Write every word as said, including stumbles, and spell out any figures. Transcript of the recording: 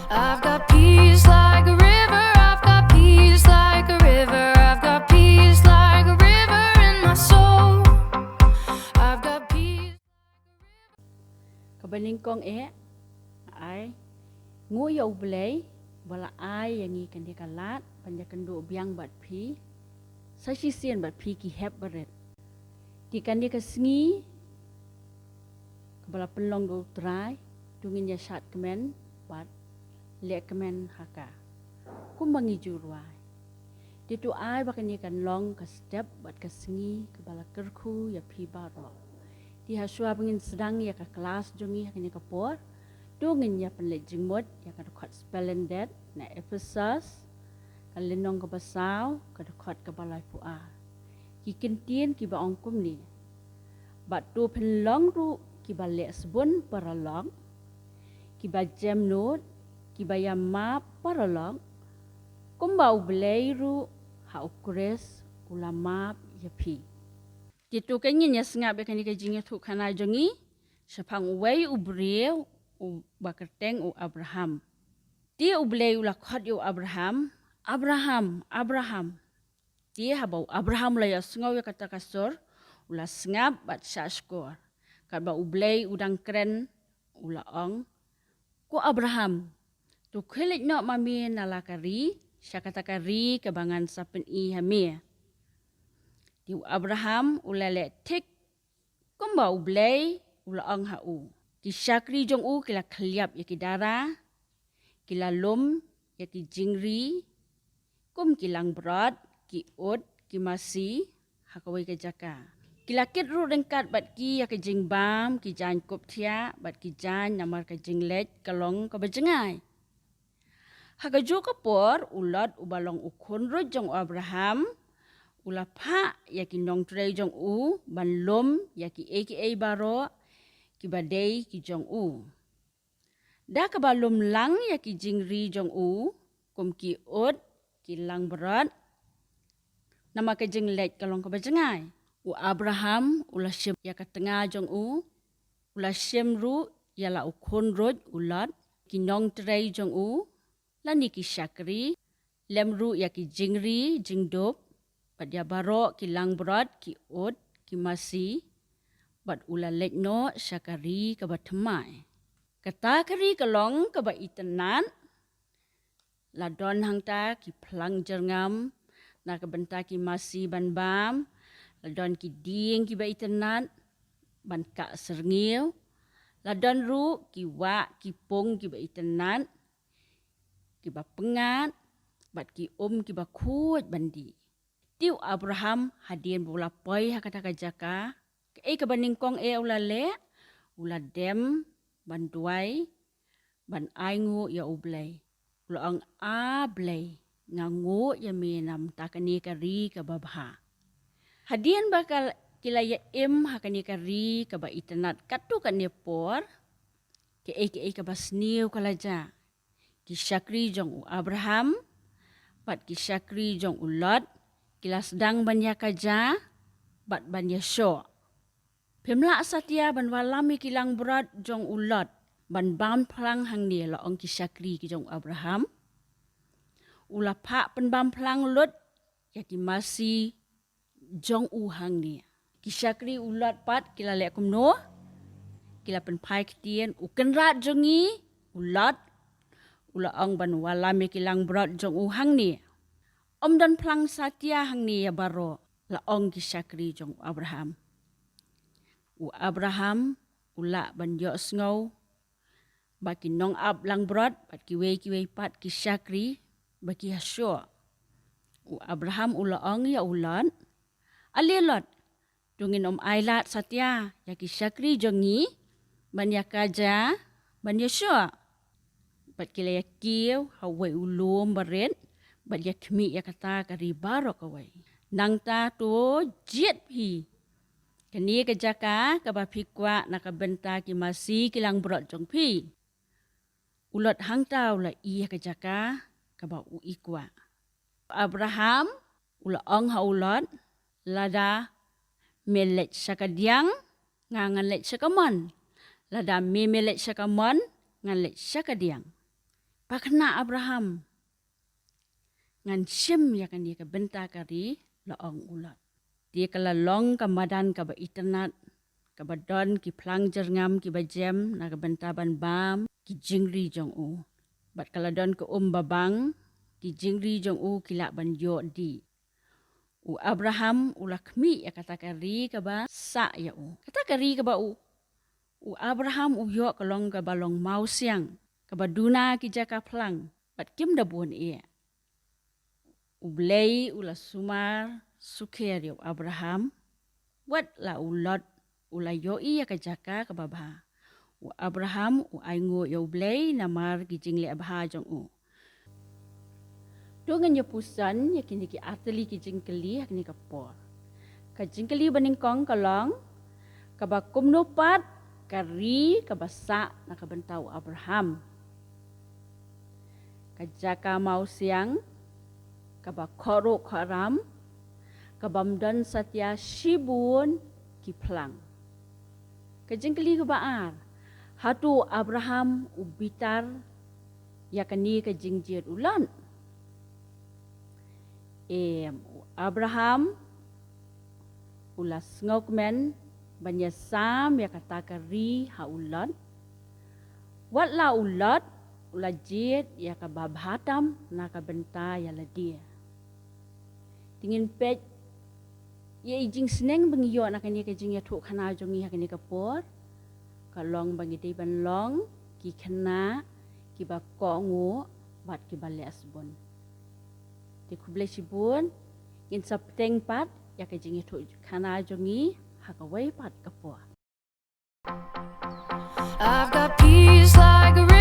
I've got peace like a river, I've got peace like a river, I've got peace like a river in my soul. I've got peace. Kaba nyngkong eh, ai nguh ïa U Blei ba la ai ïa ngi kane ka lad ban ïakynduh biang bad phi, sa shisien bad phi ki hep barit. Te kane ka sngi kaba la pynlong da U Trai, to ngin ïa shad kmen bad leh kmen ha ka kumba ngi ju rwai. Te to ai ba kane kan long ka step bad ka sngi kaba la kyrkhu ïa phi baroh. Te ha shuwa ba ngin sdang ïa ka klas jong ngi ha kane ka por, to ngin ïa pynleit jingmut ïa ka dkhot spelling date na Ephesos, ka lynnong kaba saw, ka dkhot kaba laiphew ar. Ki kyntien kiba ong kumne: Bad to phin long ruh kiba leh sbun paralok, kiba jem nud, kiba ïa map paralok, kumba U Blei ruh ha U Khrist u la map ïa phi. Te to ngin ïa sngap ïa kane ka jingïathuhkhana jong ngi shaphang uwei u briew uba kyrteng u Abraham. Te U Blei u la khot ïa u Abraham, Abraham, Abraham. Te haba u Abraham u la ïohsngew ïa kata ka sur, u la sngap bad shah shkor. Katba U Blei u dang kren, u la ong, Ko Abraham, to khie leit noh ma me na la ka ri sha kata ka ri kaba ngan sa pyni ha me. Te u Abraham u la leh thik kumba U Blei u la ong ha u. Ki shakri jong u ki la khylliap ïa ki dara, ki la lum ïa ki jingri kum ki langbrot, ki ut, ki masi ha kawei ka jaka. Ki la kit ruh ryngkat bad ki ïa ka jingbam, ki jaiñ kup thiah bad ki jaiñ namar ka jingleit ka long kaba jngai. Ha kajuh ka por u Lot uba long u khun ruh jong u Abraham u la phah ïa ki nongtrei jong u ban lum ïa kiei kiei baroh kiba dei ki jong u. Da kaba lum lang ïa ki jingri jong u kum ki ut, ki langbrot, namar ka jingleit ka long kaba jngai. U Abraham u la shim ïa ka tnga jong u, u la shim ruh ïa la u khun ruh u Lot, ki nongtrei jong u, lane ki shakri, lem ruh ïa ki jingri jingdup bad ïa baroh ki langbrot, ki ut, ki masi, bad u la leit noh sha ka ri kaba thymmai. Kata ka ri ka long kaba itynnad, la don hangta ki phlang jyrngam na ka bynta ki masi ban bam, la don ki dieng kiba itynnad ban kah syrngiew, la don ruh ki wah ki pung kiba itynnad, kiba pyngngad, bad ki um kiba khuid ban dih. Te u Abraham hadien ba u la poi ha kata ka jaka, kaei kaba nyngkong eh u la leh? U la dem ban duwai, ban ainguh ïa U Blei. U la ong, A Blei, nga nguh ïa me na ka bynta kane ka ri kaba bha. Hadien ba ka, ki la ïa im ha kane ka ri kaba itynnad katto katne por, kaei kaei kaba sniew ka la jia. Ki shakri jong u Abraham bad ki shakri jong u Lot ki la sdang ban ïa kaja bad ban ïa shoh. Phim lah satia ban wallam ïa ki langbrot jong u Lot ban bam phlang hangne, la ong ki shakri ki jong u Abraham. U la phah pynbam phlang lut ïa ki masi jong u hangne. Ki shakri u Lot pat ki la leh kumno? Ki la pynphai ktien, u kynrad jong ngi u Lot u la ong ban wallam ïa ki langbrot jong u hangne. Ym don phlang satia hangne ïa baroh, la ong ki shakri jong u Abraham. U Abraham u lah ban ïohsngew ba ki nongap langbrot bad kiwei kiwei pat ki shakri ba ki ïa shoh. U Abraham u la ong ïa u Lot, Ale Lot, to ngin ym ailad satia ïa ki shakri jong ngi ban ïa kaja ban ïa shoh. Bad ki la ïa kiew ha uwei u lum barit bad ïa khmih ïa kata ka ri baroh kawei. Nangta to jied phi kane ka jaka kaba phi kwah na ka bynta ki masi ki langbrot jong phi. U Lot hangta u la ïoh ïa ka jaka kaba u i kwah. Abraham u la ong ha u Lot, Lada me leit sha ka diang, nga ngan leit sha ka mon. Lada me me leit sha ka mon, ngan leit sha ka diang. Pakna Abraham, ngan shim ïa kane ka bynta ka ri, la ong u Lot. Te ka la long ka madan kaba itynnad, kaba don ki phlang jyrngam kiba jem na ka bynta ban bam ki jingri jong u. Bad ka la don ka um babang, ki jingri jong u ki lah ban ïoh dih. U Abraham u la khmih ïa kata ka ri kaba sah ïa u. Kata ka ri kaba u, u Abraham u ïoh ka long kaba long mawsiang, kaba duna ki jaka phlang, bad kim da bun eh. U Blei u la sumar sukher ïa u Abraham, wat la u Lot u la ïohi ïa ka jaka kaba bha. U Abraham u ainguh ïa u Blei namar ki jingleh bha jong u. To ngin ïa puson ïa kine ki artylli ki jingkylli ha kane ka por. Ka jingkylli banyngkong ka long, kaba kumno pat ka ri kaba sah na ka bynta u Abraham. Ka jaka mawsiang, kaba khohruh khohram, kabym don satia shibun ki phlang. Ka jingkylli kaba ar, hato u Abraham u bitar ïa kane ka jingjied u Lot? Em, u Abraham u la sngewkmen ban ïasam ïa kata ka ri ha u Lot. Wat la u Lot u la jied ïa kaba bha tam na ka bynta ïa lade. Te ngin peit ïa i jingsneng ba ngi ïoh na kane ka jingïathuhkhana jong ngi ha kane ka por, ka long ba ngi dei ban long ki khynnah kiba kohnguh bad kiba leh sbun. Te khublei shibun, ngin sa bteng pat ïa ka jingïathuhkhana jong ngi ha kawei pat ka por. I've got peace like a